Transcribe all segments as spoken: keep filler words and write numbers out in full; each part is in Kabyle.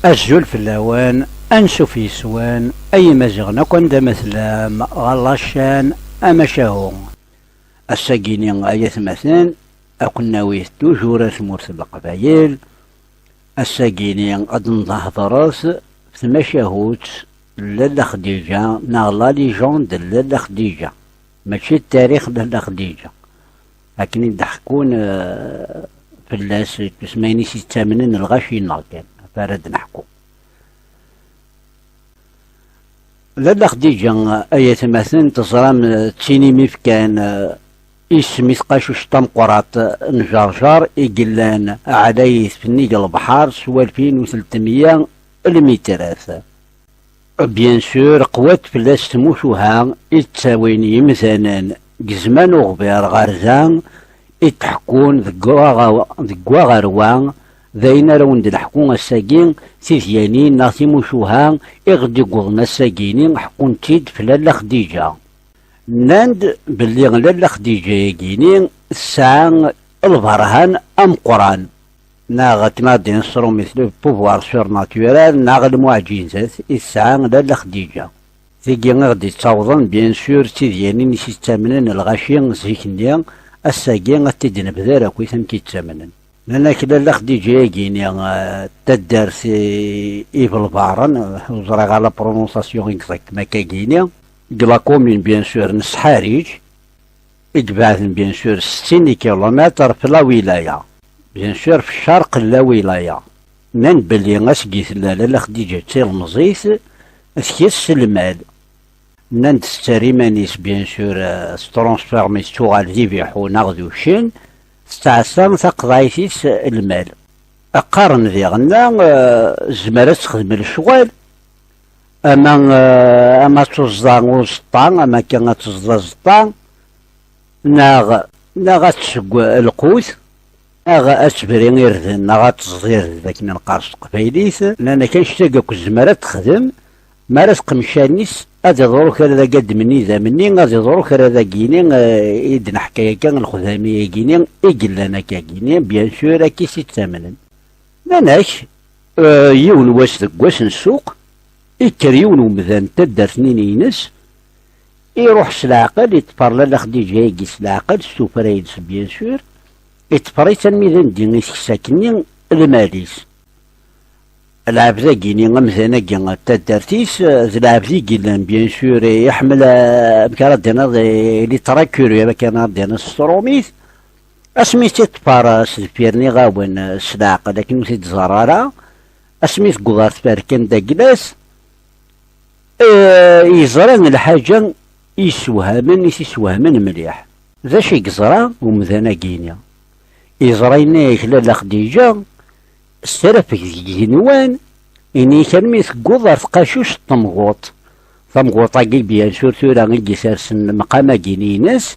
Azul fell-awen, ansuf yes-wen, ay Imaziɣen akk anda ma tellam, ɣer la chaîne Amacahu. Ass-agi-ni, ay atmaten, ad ken-nawi toujours ar tmurt n Leqbayel. Ass-agi-ni ad nehḍret f tmacahut n Lalla Xdiǧa, neɣ la légende n Lalla Xdiǧa. Mačči d tarix n Lalla Xdiǧa. Akken i d-ḥekkun, eh, fell-as, tusmayin-is yettamnen lɣaci-nneɣ kan, ɣef ara d-neḥku. Lalla Xdiǧa, ay atmaten, teẓram, eh, d tin imi fkan, eh, isem i tqacuct tameqqrant n Ǧerǧer i yellan ɛlayet f nnig lebḥer s walfin u tletmeyya lmitrat. Bien sûr, qwat fell-as tmucuha i d-ttawin yimdanen deg zzman uɣbir ɣer da, i d-ḥekkun deg waɣa-, deg waɣerwa, d ayen ara wen-d-neḥku ass-agi, tidyanin neɣ timucuha i ɣ-d-iwwḍen ass-agi-ni, ḥekkun-tt-id f Lalla Xdiǧa. Nnan-d belli Lalla Xdiǧa-agi-ni tesɛa lberhan ameqqran, neɣ akken ad d-ines s trumit, le pouvoir surnaturel, neɣ lmuɛǧizat i tesɛa Lalla Xdiǧa. Tigi i ɣ-d-ittawḍen, bien sûr, d tidyanin i s-ittamnen lɣaci zik-nni, ass-agi ad t-id-nebder akkit amek i ttamnen. Nnan-ak Lalla Xdiǧa-agi-ni, eh, taddart i, i Belbaren, eh, ur ẓriɣ ara la prononciation exacte n akkagi-ni, deg la commune, bien sûr, n Sḥariǧ, i ibeɛden, bien sûr, settin kilomètres f la wilaya. Bien sûr, f ccerq n la wilaya. Nnan belli asgi tella Lalla Xdiǧa d tilemẓit, tkess lmal. Nnan-d tetter iman-is, bien sûr, eh, tettrunsfurmi, tettuɣal d ibiḥu neɣ d uccen, tettɛassa taqeḍɛit-is lmal. Qqaren diɣenna, eh, tezmer ad texdem lecɣal, ama, eh, ama ad tuẓẓa uẓeṭṭa, ama akka ad teẓḍ aẓeṭṭa, neɣ, neɣ ad tessew lqut, neɣ ad tebri irden, neɣ ad teẓẓ irden akken neqqar s teqbaylit. Nnan-ak annect-agi akk tezmer ad texdem, mi ara teqmec allen-is, ad iḍru kra d agadem n idammen-nni, ad iḍru kra d agini, eh, i d-neḥka akka, lexdami-agini i yellan akkagini, bien sûr, akka i s-ittamnen. Nnan-ak, eh, yiwen wass deg wass n ssuq, ikker yiwen umdan n taddart-nni-ines, iruḥ s leɛqel, iṭṭfer Lalla Xdiǧa-agi s leɛqel, s tuffra-ines, bien sûr, iṭṭfer-itt armi d anda i teksa akkenni lmal-is. Lɛebd-agi-ni, amdan-agi n taddart-is, d lɛebd i yellan, bien sûr, iḥemmel, eh, amek ara d-tiniḍ, eh, il est très curieux, amek ara d-tiniḍ s trumit. Asmi i tt-iṭṭfer, eh, s deffir n iɣawen, eh, s leɛqel, akken ur t-id-ẓerr ara, asmi tewweḍ ɣer tferka n Daglas, eh, yeẓra lḥaǧa i yessewhamen, i t-issewhamen mliḥ. D acu i yeẓra umdan-agi-ni? Yeẓra, yenna-yak Lalla Xdiǧa, tesrafeg deg igenwan, ini-k armi tewweḍ ɣer tqacuct n temguṭ. Tamguṭ-agi, bien sûr, tura i isersen lemqam-agi-ines,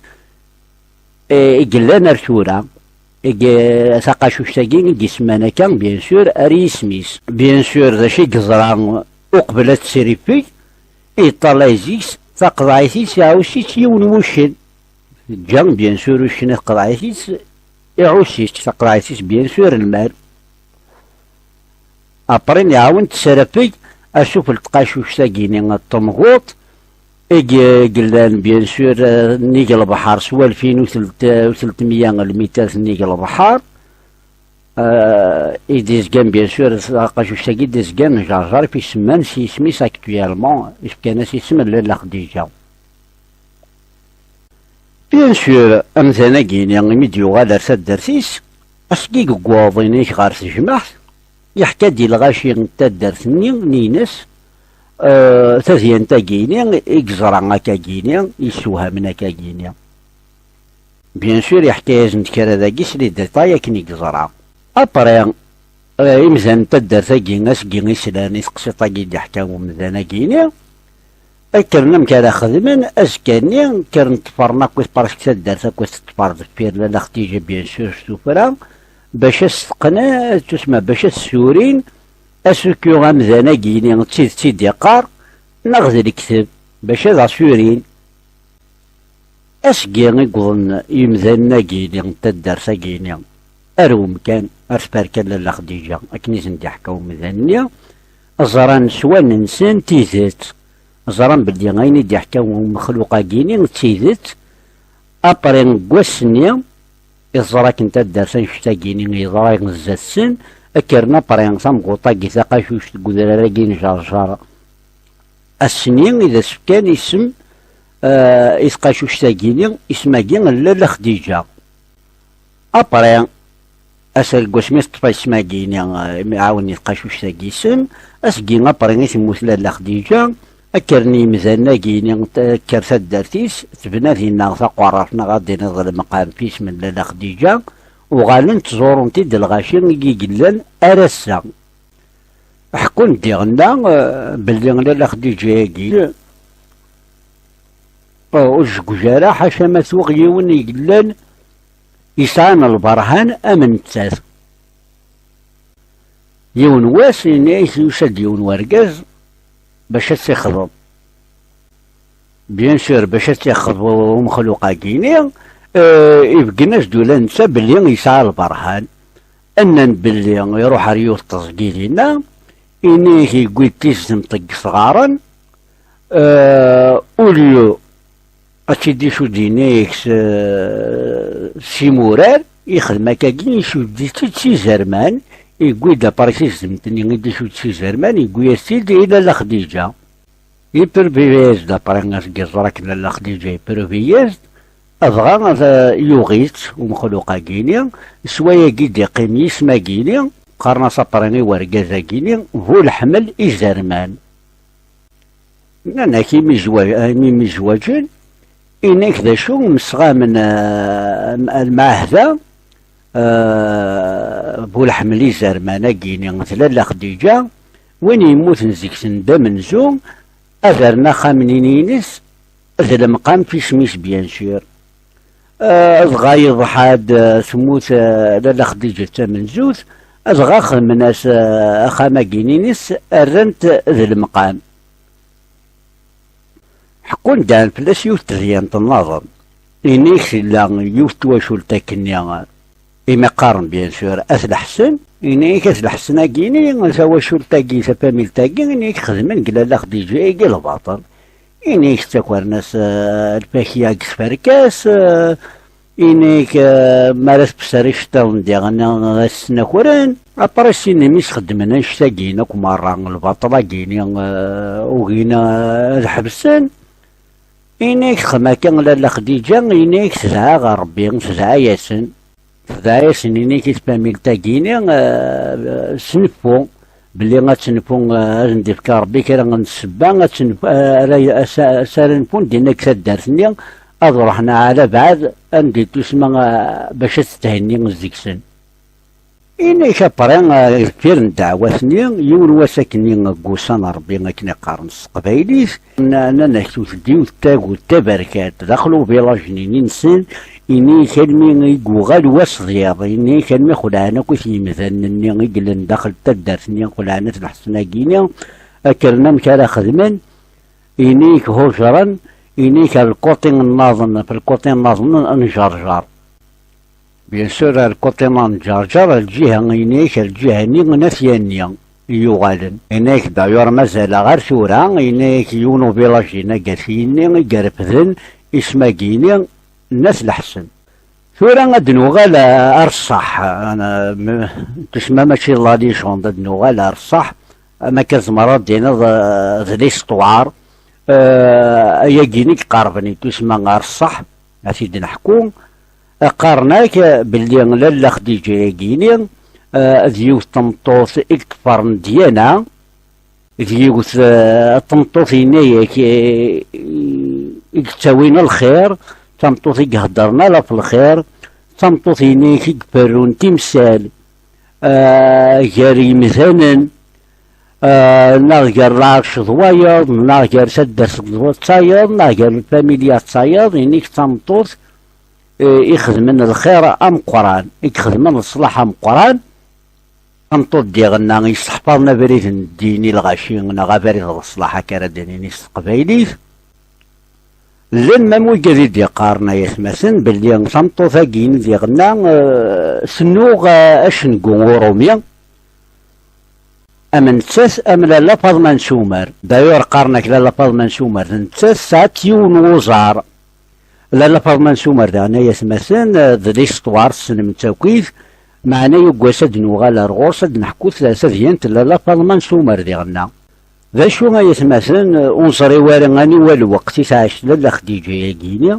eh, i yellan ar tura, i y-, taqacuct-agi i isemman akka, bien sûr, ar yisem-is. Bien sûr, d acu i yeẓra uqbel ad tesrifeg, yeṭṭalay zik-s, taqeḍɛit-is iɛuss-itt yiwen wuccen. Teǧǧa, bien sûr, uccen i tqeḍɛit-is, iɛuss-itt taqeḍɛit-is, bien sûr, lmal. Après, iɛawen tesrafeg asufel n tqacuct-agi-ni n temguṭ, i y-, yellan, bien sûr, eh, nnig lebḥer s walfin u telt-, u tletmeyya lmitrat nnig lebḥer. Eh, i d-izgan, bien sûr, taqacuct-agi d-izgan n Ǧerǧer, i f-isemman s yisem-is actuellement, i fkan-as isem n Lalla Xdiǧa. Bien sûr, amdan-agi-ni, imi d-yuɣal ar taddart-is, asgi i yewweḍ inek ɣer tejmaɛt, yeḥka-d i lɣaci n taddart-nni, n ines, eh, tadyant-agi-ni, i yeẓra akkagi-ni, yessewhamen akkagi-ni. Bien sûr, yeḥka-yasen-d kra dagi s les détails akken i yeẓra. Après, eh, imdanen n taddart-agi, asgi i slan i teqsiṭ-agi i d-iḥka umdan-agi-ni, kkren amek ara xedmen, azekka-nni kkren ṭṭfaren akk, presque taddart akk teṭṭfer deffir Lalla Xdiǧa, bien sûr, s tuffra, bac ad s-teqqen, tusma, bac ad s-surin, asuki amdan-agi-ni d tidet i d-iqqar, neɣ d lekdeb, bac ad aɣ-surin. Asgi i yewwḍen yimdanen-agi-ni n taddart-agi-ni ar umkan, ar tferka n Lalla Xdiǧa, akken i sen-d-iḥka umdan-nni, Ẓran s wallen-nsen tidet. Ẓran belli ayen i d-iḥka umexluq-agi-ni d tidet. Après deg wass-nni, i teẓra akken taddart annect-agi-ni yeḍra zdat-sen, kkren après tamguṭ-agi taqacuct deg udrar-agi n Ǧerǧer. Ass-nni i d as-fkan isem, eh, i tqacuct-agi-ni, isem-agi n Lalla Xdiǧa. Après, asareg wasmi teṭṭef isem-agi-ni, eh, mi ɛawen i tqacuct-agi isem, asgi après i temmut Lalla Xdiǧa, kkren yimdanen-agi-ni, tekker taddart-is, tebna dinna taqerraft neɣ ad d-tiniḍ lemqam f isem n Lalla Xdiǧa, uɣalen ttẓurun-t-id lɣaci i yellan ar ass-a. Ḥekkun-d diɣenna, eh, belli Lalla Xdiǧa-agi, eh, ur tzeggej ara, ḥaca ma tuɣ yiwen i yellan yesɛan lberhan am nettat. Yiwen wass, ini-ak yusa-d yiwen wergaz bac ad tt-ixḍeb. Bien sûr, bac ad tt-ixḍeb umexluq-agi-ni, eh, ibeggen-as-d ula netta belli yesɛa lberhan. Nnan belli iruḥ ar yiwet teẓgi dinna, ini-ak yewwi-d tizdemt deg isɣaren, eh, ulyu ad tt-id-icudd ini-ak s, s imurar, ixdem akkagi, icudd-itt-id s izerman, yewwi-d après tizdemt-nni i d-icudd s izerman, yewwi-as-tt-id i Lalla Xdiǧa. Yepperbi-yas-d, après, aseg iẓra akken Lalla Xdiǧa yepperbi-yas-d, dɣa, eh, yuɣ-itt umexluq-agi-ni, s wayagi d-iqqim yisem-agi-ni, qqaren-as après i wergaz-agi-ni, Bu Leḥmel Izerman. Nnan-ak imi zwa-, imi mizwaǧen, ini-ak d acu, msɣamen, eh, lmeɛahda, eh, Bu Leḥmel Izerman-agi-ni d Lalla Xdiǧa, win yemmuten seg-sen d amenzu, ad rren axxam-nni-ines d lemqam f isem-is, bien sûr. Eh, dɣa yeḍḥa-d, eh, temmut, eh, Lalla Xdiǧa d tamenzut, dɣa xedmen-as, eh, axxam-agi-ines, rran-t d lemqam. Ḥekkun-d daɣen fell-as yiwet tedyant nnaḍen. Ini-k tella yiwet twacult akkenni, imi qqaren, bien sûr, At Leḥsen, ini-k At Leḥsen-agi-ni, tawacult-agi, tafamilt-agi, ini-k xedmen deg Lalla Xdiǧa-agi lbaṭel. Ini-k ttakren-as, eh, lfakya deg tferka-s, eh, Ini-k, eh, mi ara tekkes ara iceṭṭiḍen diɣen, eh, ad s-snakren. Après, sin imi sxeddmen annect-agi-inu akk merra, lbaṭel-agi-ni, eh, ugin, eh, ad ḥebsen. Ini-k texdem akka Lalla Xdiǧa, ini-k tedɛa ɣer Rebbi, tedɛa-yasen. Tedɛa-yasen, ini-k i tfamilt-agi-ni, eh, sneffu. Belli ad tenfu, eh, ad n-d-ifk Rebbi kra n ssebba, ad tenfu, eh, ara, as-, as ara nfun dinna deg taddart-nni, ad ruḥen ɛla bɛad, anda i tusma, eh, bac ad tethenni deg-sen. Ini-k après, eh, deffir n ddeɛwat-nni, yiwen wass akkenni deg wussan n Rebbi akken i qqaren s teqbaylit, n-, nnan-ak tewwet-d yiwet tagut taberkant daxel uvilaj-nni-nsen, ini-k almi i yuɣal wass d yiḍ, ini-k almi xelɛen akk yimdanen-nni i yellan daxel n taddart-nni, xelɛen At Leḥsen-agi-ni, kkren amek ara xedmen, ini-k hujren, ini-k ar lkuṭi nnaḍen, f lkuṭi nnaḍen n Ǧerǧer. Bien sûr, ar lkuṭi n Ǧerǧer, ar lǧiha, ini-k ar lǧiha-nni n At Yanni i yuɣalen. Ini-k d'ailleurs mazal ɣer tura, ini-k yiwen uvilaj-nni agerfi-nni i irefden isem-agi-ni n At Leḥsen. Tura ad nuɣal ar ṣṣeḥ, ana, m-, tusma mačči d la légende, ad nuɣal ar ṣṣeḥ, am akka tzemreḍ ad d-tiniḍ, eh, d l'histoire, eh, ayagi-ni iqerben i tusma ar ṣṣeḥ, ad t-id-neḥku, qqaren-ak belli Lalla Xdiǧa-agi-ni, eh, d yiwet tmeṭṭut i yeṭṭfren ddyana, d yiwet, eh, tmeṭṭut yenna-yak, eh, i yettawin lxir, d tameṭṭut i iheddren ala ɣef lxir, d tameṭṭut yenna-yak i iferrun timsal, eh, gar yimdanen, eh, neɣ gar lɛerc d wayeḍ, neɣ gar taddart d tayeḍ, neɣ gar lfamilya d tayeḍ, ini-k d tameṭṭut, eh, ixedmen lxir ameqqran, i ixedmen leṣlaḥ ameqqran. Tameṭṭut diɣenna yesseḥfaḍen abrid n ddin i lɣaci, neɣ abrid n leṣlaḥ, akka ara d-nini s teqbaylit. Llan mam wigad i d-iqqaren, ay atmaten, belli tameṭṭut-agi-ni diɣenna, eh, tennuɣ, eh, acengu urumi. Am nettat, am Lalla Faḍma n Sumer. D'ailleurs, qqaren-ak Lalla Faḍma n Sumer, d nettat tesɛa-d yiwen n wuẓar. Lalla Faḍma n Sumer, daɣen, ay atmaten, d l'histoire, tessnem-tt akkit, meɛna yuggas ad d-nuɣal ar ɣur-s, ad d-neḥku tadyant n Lalla Faḍma n Sumer diɣenna. D acu, ay atmaten, ur neẓri wara aniwa lweqt i tɛac Lalla Xdiǧa-yagi-ni.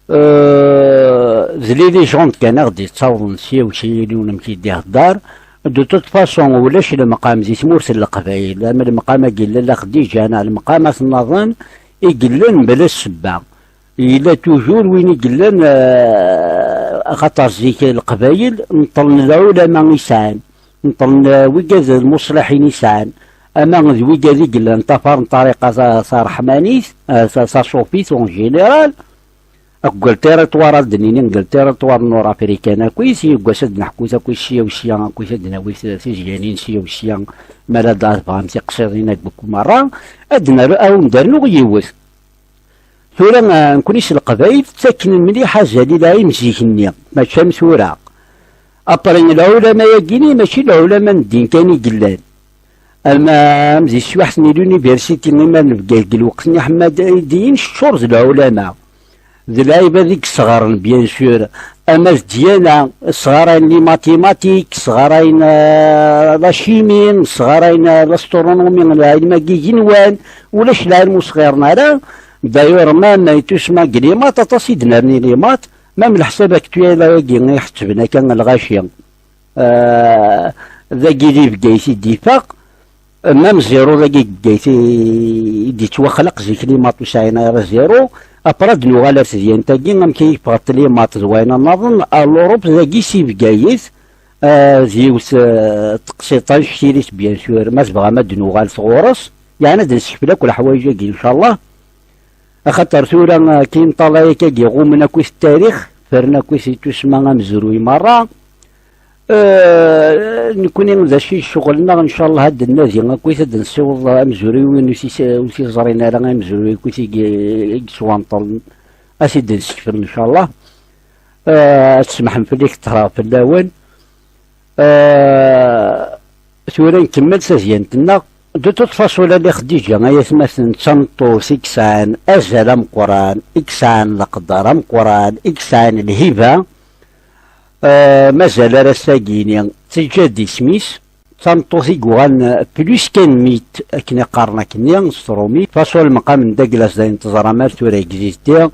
Euh, d les légendes kan i ɣ-d-yettawḍen sya u sya, yiwen amek i d-ihedder. De toute façon, ulac lemqam di tmurt n Leqbayel am lemqam-agi n Lalla Xdiǧa neɣ lemqamat nniḍen i yellan mebla ssebba. Yella toujours win i yellan, euh, axaṭer zik Leqbayel neṭṭlen lɛulama i sɛan, neṭṭlen, euh, wigad d lmuṣliḥin i sɛan, ama d wigad i yellan ṭṭafaren ṭṭariqa ta-, taṛeḥmanit, euh, ta-, taṣufit en général. Deg le territoire, ad d-nini, deg le territoire nord-africain akkit, yeggas ad d-neḥku akkit sya u sya, akkit ad d-nawi tizyanin sya u sya, ma la d-tebɣam tiqsiḍin akk merra, ad d-nerr-, ad wen-d-rnuɣ yiwet. Tura, ah, nekkni s Leqbayel, ttaken mliḥ azal i lɛim zik-nni, mačči am tura. Après, lɛulama-agi-ni, mačči lɛulama n ddin kan i yellan. Am, am di teswiḥt-nni, l'université, imar nebga deg lweqt-nni, ḥemmadiyin, teččur d lɛulama. D lɛibad i yesɣaren, bien sûr, ama d ddyana, sɣarayen les mathématiques, sɣarayen, euh, la chimie, sɣarayen, euh, l'astronomie, lɛilm-agi igenwan, ulac lɛilm ur sɣiren ara. D'ailleurs, même, itusma deg les maths, aṭas i d-nerni les maths, même leḥsab actuel-agi i ḥettben akka lɣaci. Euh, dagi di Bgayet i d-ifaq, même zéro dagi deg Bgayet i, i d-yettwaxlaq zik les maths ur sɛin ara zéro, après ad nuɣal ar tedyant-agi, amek i ffɣent les maths d wayen nniḍen, à l'Europe dagi si Bgayet, euh, d yiwet, euh, teqsiṭ anect-ilit, bien sûr, ma tebɣam ad d-nuɣal ɣur-s, yeɛni ad nsekfel akk leḥwayeǧ-agi, incallah. Axaṭer tura, akin ṭala yak-agi ɣummen akkit tarix, fren akkit itusma amezruy merra. Euh, nekkni d acu i ccɣel-nneɣ, ncallah ad d-nnadi akkit ad d-nessiweḍ amezruy win ur tis-, ur t-iẓrin ara, amezruy akkit i g-, i yettwanṭlen, ad t-id-nsekfel, ncallah. Euh, ad tsemḥem fell-i, kṭreɣ fell-awen. Euh, tura nkemmel tadyant-nneɣ. De toute façon, Lalla Xdiǧa, ay atmaten, d tameṭṭut i yesɛan azal ameqqran, i yesɛan leqder ameqqran, i yesɛan lhiba. Euh, mazal ar ass-agi-ni teǧǧa-d isem-is. D tameṭṭut i yuɣalen plus qu'un mythe, akken i qqaren akkenni s trumit. Façon, lemqam n Daglas, d ayen teẓram ar tura, existe.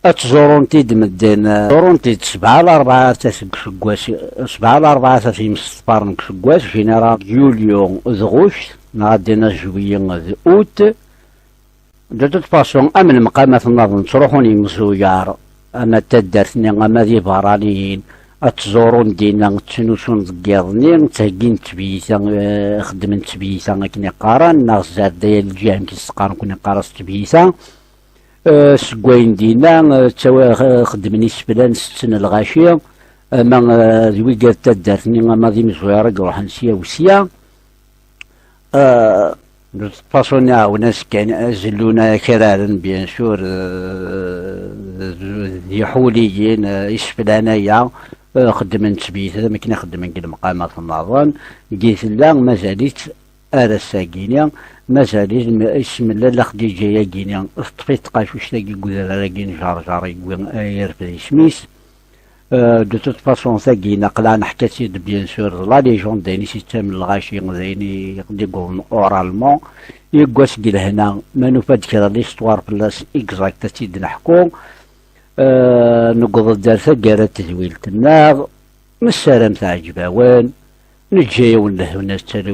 Ad ttẓurun-t-id medden, ttẓurun-t-id sebɛa larebɛa seg useggas, sebɛa larebɛa s imseṭṭfaren deg useggas, général yulyu d ɣuct, neɣ ad d-iniɣ juillet d août. De toute façon, am lemqamat nniḍen ttruḥun yimẓuyaṛ, ama d taddart-nni, ama d ibeṛṛaniyen, ad ttẓurun dinna, ttnusun deg yiḍ-nni, ttheggin ttbiyita, eh, xeddmen ttbiyita akken i qqaren, neɣ zdat daya lǧiha amek i s-qqaren, akken i qqaren s ttbiyita. Eh, seg wayen dinna, eh, ttawi-, eh, xeddmen iseflan, setten lɣaci, ama, eh, d wigad taddart-nni, ama d imẓuyaṛ i iruḥen sya u sya. Eh, de toute façon, iɛawen-as kan, eh, zellun akraren, bien sûr, eh, d, d iḥuliyen, eh, iseflan-aya, eh, xeddmen ttbiyita, am akken i xeddmen deg lemqamat nniḍen, deg tella, mazal-itt, ar ass-agi-ni, mazal isem, isem n Lalla Xdiǧa-yagi-ni, teṭṭef-it tqacuct-agi deg udrar-agi n Ǧerǧer, i yewwi, ay irfed isem-is. Euh, de toute façon, tagi, naqla neḥka-tt-id, bien sûr, d la légende, d ayen i s-yettamen lɣaci, d ayen i ɣ-d-iggullen oralement. Yeggas deg lehna, ma nufa-d kra l'histoire fell-as exact, ad tt-id-neḥku. Euh, newweḍ-d ar taggara n tedwilt-nneɣ, nessaram teɛǧeb-awen, neǧǧa-yawen lehna d talwit.